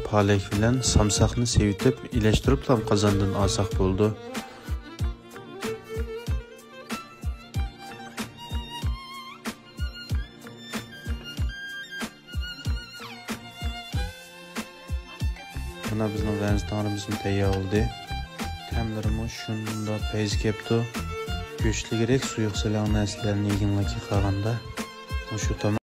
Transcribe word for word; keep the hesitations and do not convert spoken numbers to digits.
پالەك بىلەن سامساقنى سېۋىتىپ، ئىلەشتۈرۈپلا قازاندىن ئالساق بولىدۇ. مانا بىزنىڭ ۋەنز تاڭرىمىزمۇ تەييار بولدى. تەملىرىمۇ شۇنداق پەيز كەپتۇ. گۆشلۈكرەك سۇيۇق سېلىڭ نەرسىلەرنى يېگىنلىككە قارىغاندا مۇشۇ تاماق